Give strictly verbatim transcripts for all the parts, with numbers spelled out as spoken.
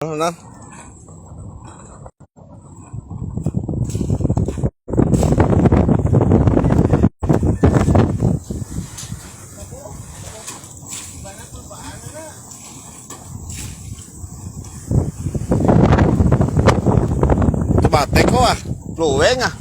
Ano na? Tumatek ko, ah. Flowing, ah.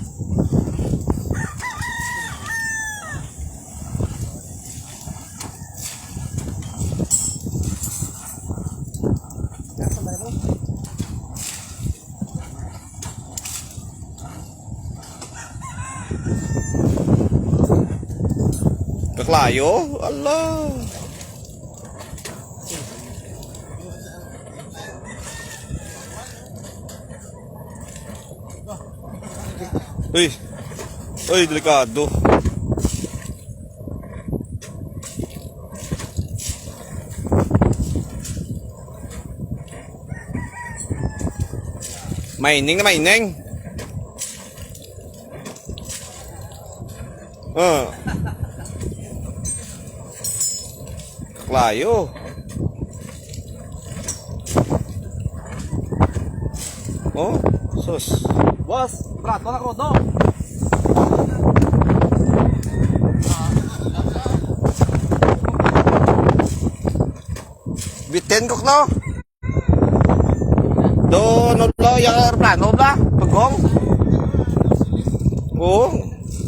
Kaklayo? Ala. Uy. Uy, delikado. Mining na mining. Ah. Layo. Oh, sus. Boss, plato na ko to. Bitin ko, no? Do, no, lo, yung aeroplano, bla? Pagong? Oo,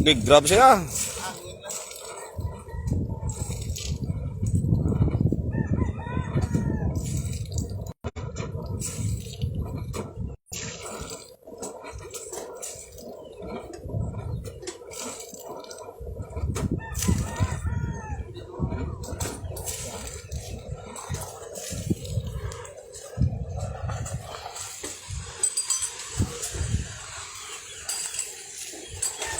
big grab siya.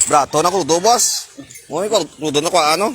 Brato na krudo, boss. Mo ko krudo na ko ano?